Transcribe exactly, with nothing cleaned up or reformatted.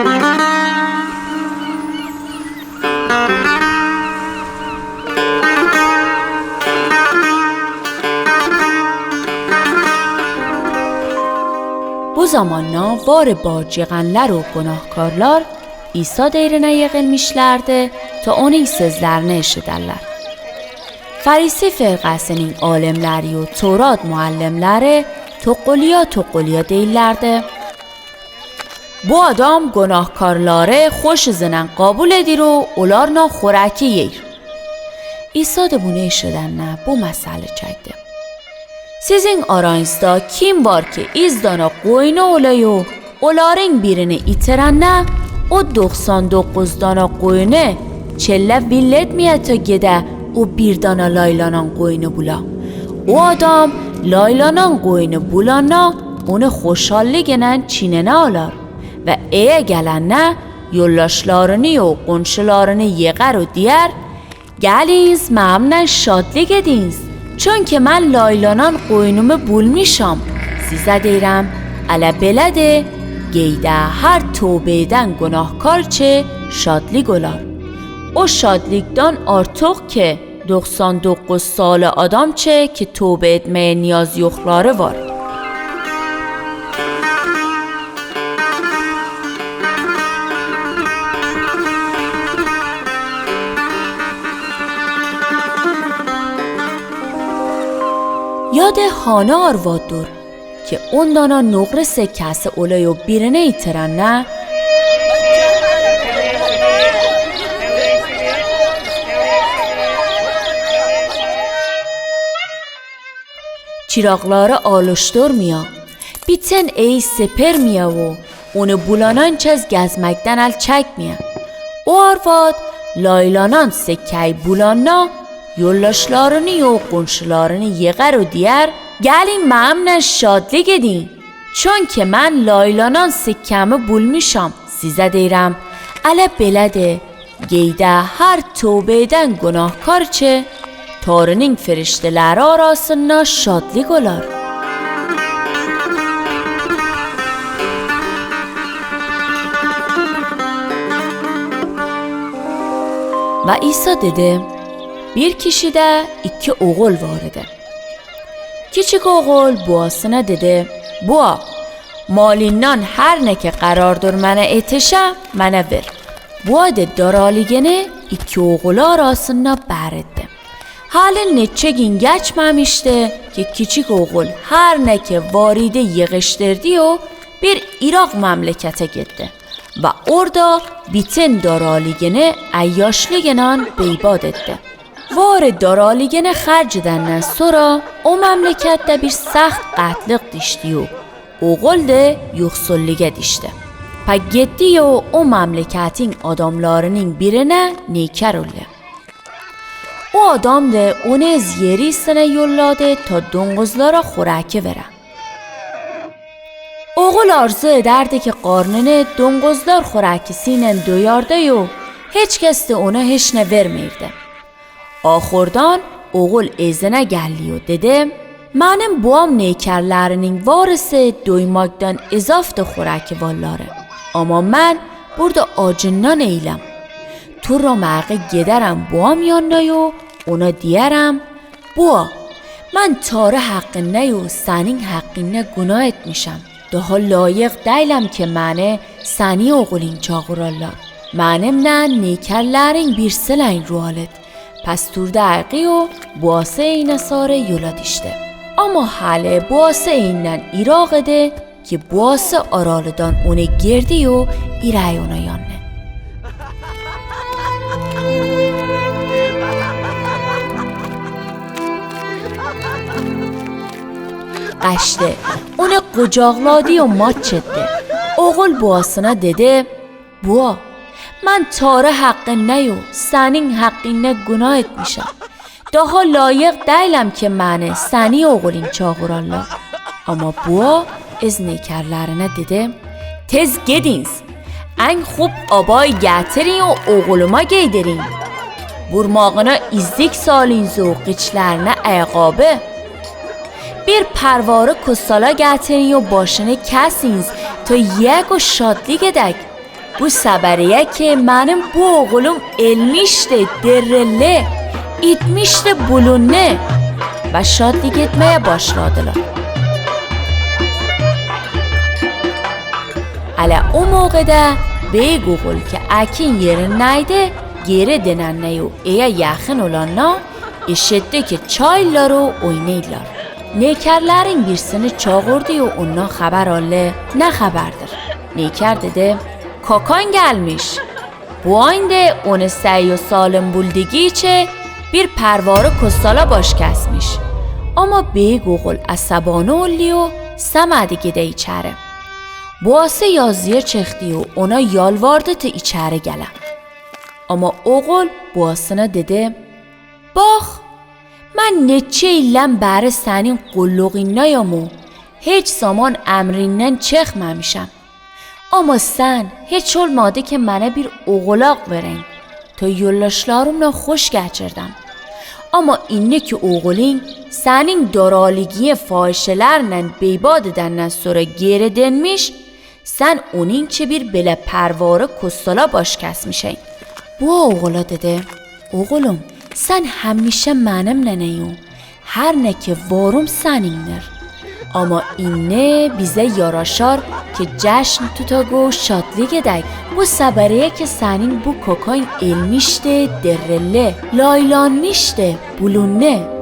Bu zamanna varı bajyığanlar u günahkarlar İsa deyrine yığılmışlardı, ta onıñ sözlerini eşiderler. Farisi firqasınıñ alimleri u Tevrat muallimleri toqulya toqulya deylerdi: Bu adam günahkarları hoşızınan qabul edir u olarna horaki yeyr. İsa da bunı eşidenne bu mesali çekdi: Siziñ arañızda kim var ki iz dana qoynu olay u olarıñ birini itirenne, o doqsan doquz dana qoynu çelle villetmeye ta gide, o bir dana laylanan qoynu bula? O adam laylanan qoynu bulanna, onı hoşalliginen çinene alar ve eve gelenne, yoldaşlarını u qonşularını yığar u diyer: Geliñiz, mänimnen şadlig ediñiz, çünki men laylanan qoynumı bulmuşam. Size deyrem, ele bele de, geyde har töbe eden günahkar çı şadlig olar. O şadligdan artıq ki doqsan doquz salı adam çı ki töbe etmeye niyaz yoqları var. Ya de hanı arvad dur ki on dana noğrı sekkesi olay u birini itirenne, çıraqları alıştırmaya, biten ey sepermeye u onı bulananchez gezmekden el çekmeye. O arvad laylanan sekkeyi bulanna, yoldaşlarını u qonşularını yığar u diyer: Geliñ, mänimnen şadlig ediñ, çünki men laylanan sekkemi bulmuşam. Size deyrem, ele bele de, geyde har töbe eden günahkar çı Tariniñ firişteleri arasında şadlig olar. Ve İsa dedi: Bir kişide iki oğul var idi. Kiçik oğul buasına dedi: Bua, malinnan her ne ki qarardır mene etişe, mene ver. Bua de daraligini iki oğulu arasında ber etti. Hali neçe gün geçmemişti ki kiçik oğul her ne ki varidi yığıştırdı u bir iraq memlekete gitti. Ve orada bütün daraligini eyyaşlıgınan beybad etti. Varı daraligini harc edennen sora o memlekette bir saht qatlık dişti u oğul de yoqsullıga dişti. Pek gitti u o memleketin adamlarınıñ birine nöker olli. O adam de onı ez yeri üstüne yolladı ta donguzlara horaki vere. Oğul arzu ederdi ki qarnını donguzlar horakisinen doyardı u hiç kes de ona hiç ne vermerdi. Ahırdan oğul ezine geldi u dedi: Menim buam nökerleriniñ varısı doymaktan ezafta horaki valları. Ama men burada acından eylem. Turra mağı gederem buam yanına u ona diyerem: Bua, men Tarı haqqında u seniñ haqqında günah etmişem. Daha layıq deylem ki meni seni oğuliñ çağırallar. Menimnen nökerleriñ birsileñ rual et. Pes turda ayqi u buası eynasarı yola dişti. Ama hali buası eynden iraq idi ki buası aralıdan onı girdi u irey ona yanına. Qaçtı, onı qucaqladı u maç etti. Oğul buasına dedi: Bua, men Tarı haqqında u seniñ haqqında günah etmişem. Daha layıq deylem ki meni seni oğuliñ çağırallar. Ama bua ez nökerlerine dedi: Tez gidiñiz, eñ hop abay getiriñ u oğuluma geydiriñ. Burmağına izlik saliñiz u qıçlarına ayaqqabı. Bir parvarı kusala getiriñ u başını kesiñiz ta yek u şadlık edek. Bu səbərəyə ki mənim bu oğlum elmişdi, derrelli, itmişdi, bulunni. Və şadlıq etməyə başladılar. Hələ o moğədə Beyik oğul ki əkin yerinnəydi, geri denənəyu eyə yaxın olanna eşitdi ki çayırlar oynayırlar. Neykərlərin birsini çağırdı yo ondan xəbər aldı, nə xəbərdir? Neykər dedi: Kakan gəlmiş. Bu andə onu səy yo salım bulduqi içi bir pərvarı kosala baş kəsmiş. Amma Beyik oğul əsəbanı oldu yo səmədi gedə içəri. Boası yazıya çəkdi yo ona yalvardı tı içəri gələ. Amma oğul boasına dedi: Bax, mən neçə illən bəri sənin qulluğınnəyəm, heç zaman əmrindən çəkməmişəm. Amma sən heç olmadı ki mənə bir oğulaq verəyn, toy yoldaşlarımnan xoş keçirdəm. Amma indi ki oğulun sənin daralığıni fahişələrlə beybad edəndən sonra geri denmiş, sən onunçı bir belə pərvarı kosala baş kəsmişəyn. Bu oğula dedi: Oğulum, sən həmişə mənimnən əyu, hər nə ki varım sənindir. Amma indi bizə yaraşar ki cəşn tutaq, şadlıq edək. Bu səbərəyə ki sənin bu kakan elmişdi, derrelli, laylanmışdı, bulunni.